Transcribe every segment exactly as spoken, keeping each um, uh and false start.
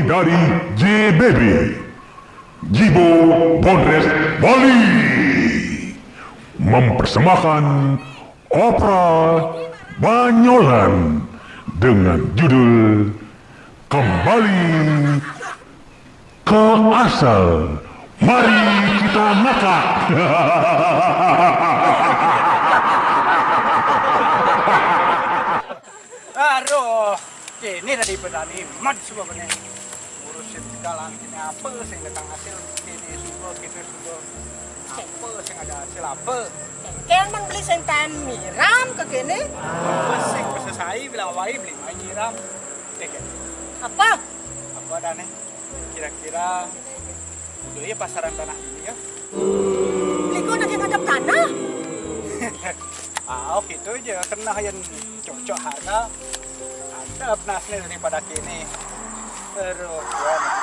Dari J B B, Jibo Bondres Bali, mempersembahkan opera Banyolan dengan judul Kembali ke Asal. Mari kita ngakak. Aduh, ini dari petani mat semua bener. Ngurusin segala ini apa sing datang hasil, ini suka, kita suka. Apa sing ada hasil apa? Kan Mang Beli sing tan miram ke kene. Apa sing bisa sai bilang wae beli main nyiram. Dek, ya. Apa? Apa ada nih? Kira-kira udah ya pasaran tanah ini ya? Beli kok ada yang ngadep tanah? Ah, oh gitu aja. Kena yang cocok harga. Ada penasnya daripada kini. Aduh, gua nih.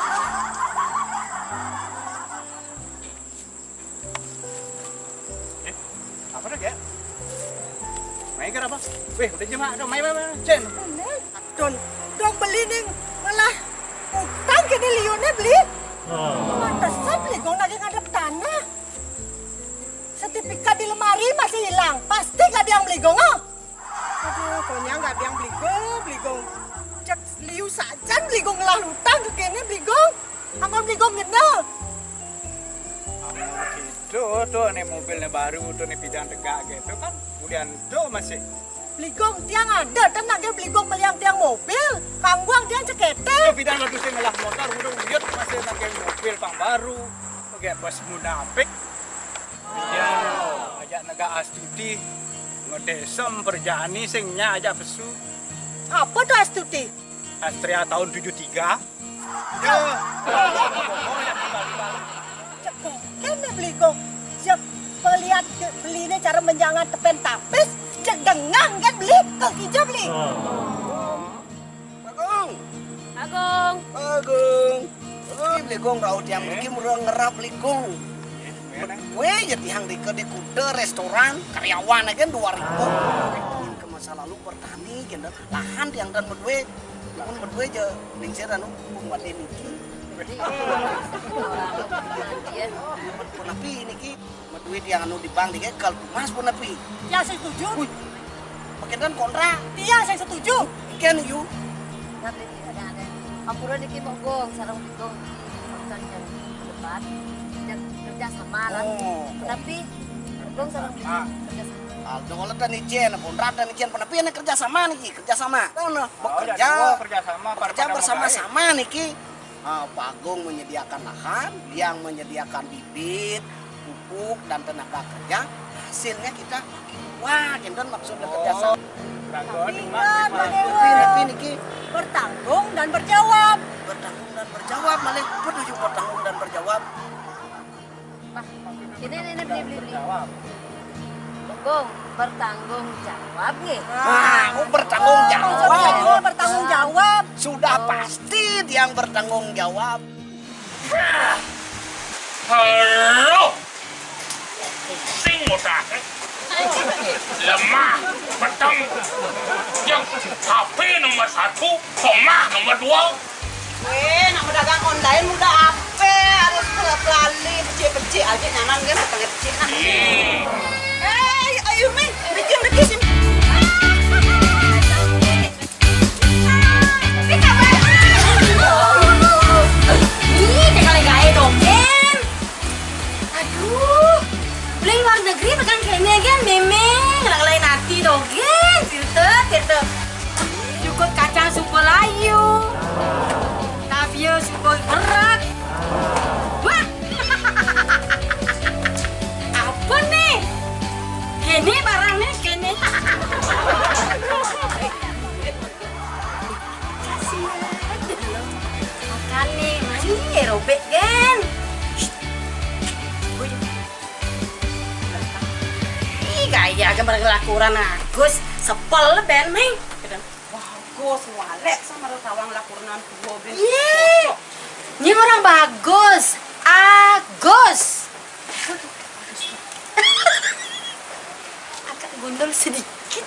Eh, apa dah, Gek? Main kan apa? Weh, udah jemak dong, main, main, main. Cen. Don, dong beli nih malah utang kene liune beli. Pantesan beli gong lagi ngadep tanah. Sertifikat di lemari masih hilang. Pasti gak biang beli gong, oh. Aduh, konya nggak biang beli gong, beli gong. Cek liu sajan beli gong ngelah lutang ke kene beli gong. Angkon beli gong ngena. Amun gitu tuh nih mobilnya baru tuh nih pidan tegak gitu kan. Kemudian tuh masih. Beli gong tiang ada, tenang ya beli gong meliang tiang mobil. Kangguang tiang cekete. Tuh pidan lagi sih ngelah motor, udah uyut masih pakai mobil pang baru. Oke, bos munafik. Iya, ajak negak Astuti. Ngedesem perjani sing nya ajak pesu. Apa tuh Astuti? Astria tahun tujuh tiga. Ya. Cek kene beli gong. Cek peliat beli ini cara menjangan tepen tapis. Cek dengang kan beli ke kija beli. Bagong. Bagong. Bagong. Ini beli gong rau tiang beli kim rau ngerap beli gong. Weh, ya tiang di ke di kuda restoran karyawan aja dua ribu. Ke masa lalu bertani gitu. Lahan tiang dan berdua, pun berdua aja lingsir anu buat ini. Jadi, orang ya. Pun api ini ki. Duit yang anu di bank dikekal tuh, Mas, pun api. Ya, saya setuju. Wih, makin kan kontra. Iya, saya setuju. Ikan yu. Tapi ada ada. Ampura niki mau gong, sarang beli gong. Urusan yang depan, dan kerja sama lah. Oh. Tapi gong sarang beli kerja sama. Aldo kalau tani jen, kontra tani jen, pun api ini kerja sama nih, kerja sama. Tahu nah, bekerja, kerja sama, bekerja bersama-sama niki. Ah, Bagong menyediakan lahan, yang menyediakan bibit, pupuk, dan tenaga kerja, hasilnya kita pakai. Wah, enten maksudnya kerja sama. Tapi ingat, Pak Dewa. Tapi niki bertanggung dan berjawab. Bertanggung dan berjawab, malih. Apa tuh bertanggung dan berjawab? Wah, ini, ini, ini, beli, beli, beli. Gong, bertanggung jawab nggih. Ah, oh, bertanggung jawab. Maksudnya bertanggung jawab. Sudah pasti dia yang bertanggung jawab. Halo. Pusing otak. Lemah, peteng. Yang H P nomor satu, koma nomor dua. Weh, nak berdagang online mudah apa? Harus pelali, pecik-pecik aja nyaman kan, pecik-pecik nah. Eh, ayo, Ming, bikin, bikin. Ih, teka legae dogen. Aduh, beli luar negeri tekan kene gen, memeng, ngelang lain hati dogen, filter, filter. Cukup kacang super layu, tabia super berat. Wah, apa nih? Kene barangnya, kene. Kasihan deh lo. Makane, mari robek, gen. Ih, gaya aja mereka lakuran Agus. Sepel ben, Meng. Wah, Agus, walek sama ada tawang lakuran dua ben. Iya. Ini orang bagus. Agus. Agak gondol sedikit.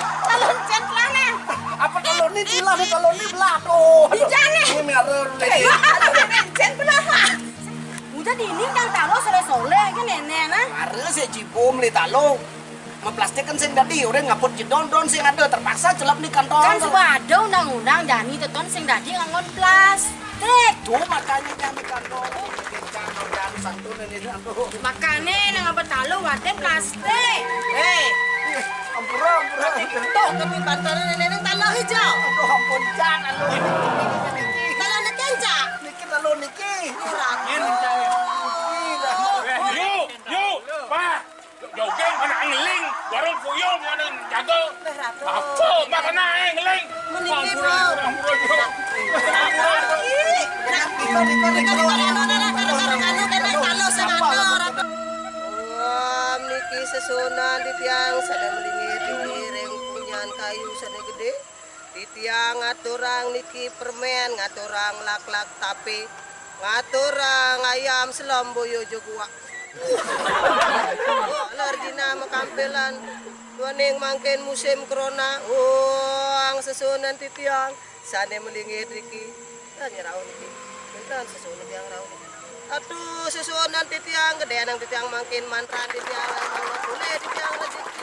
Talon cén belah né. Apa talon né, belah né, talon né belah. Aduh, aduh. Ijane. Ini merah. Cén belah. Udah dini kang talon soleh-soleh kan nenek nah. Mara sik jibo meli talon. Maplastik kan sing dadi, urang ngaput jedon-don sing ada, terpaksa celep ni kantong. Kan suba ada undang-undang jani teton sing dadi nganggon plastik. Tuh makanya jani kantong. Kencang, jangan santun ini, santun. Makane nang apa talon wate plastik. Hei. Ampura, ampura. Tuh, kami bantaran nenek talon hijau. Aduh, ampun, Cak, aduh. Talon niki, Cak. Niki talon niki. Yen, Cak, ya. Niki, dah. Eh, yuk, yuk, Pak. Jogging, mana ngeling, warung puyung, mana jaga. Apa, makan ae ngeling. Meniki, Bro. Ampura, ampura, ampura. Wah, niki sesuunan titiang sané malingit ring punyan kayu sané gedé. Titiang ngaturang niki permen, ngaturang laklak tapé, ngaturang ayam selam boyo jaguak. Lar dina makampelan, duaning mangkin musim corona, wah, sesuunan titiang sané malingit riki. Tanya rauh niki. Pinten sesuunan titiang rauh niki. Aduh, sesuunan titiang, gedénan titiang mangkin mantra titiang, mangga boleh titiang rezeki.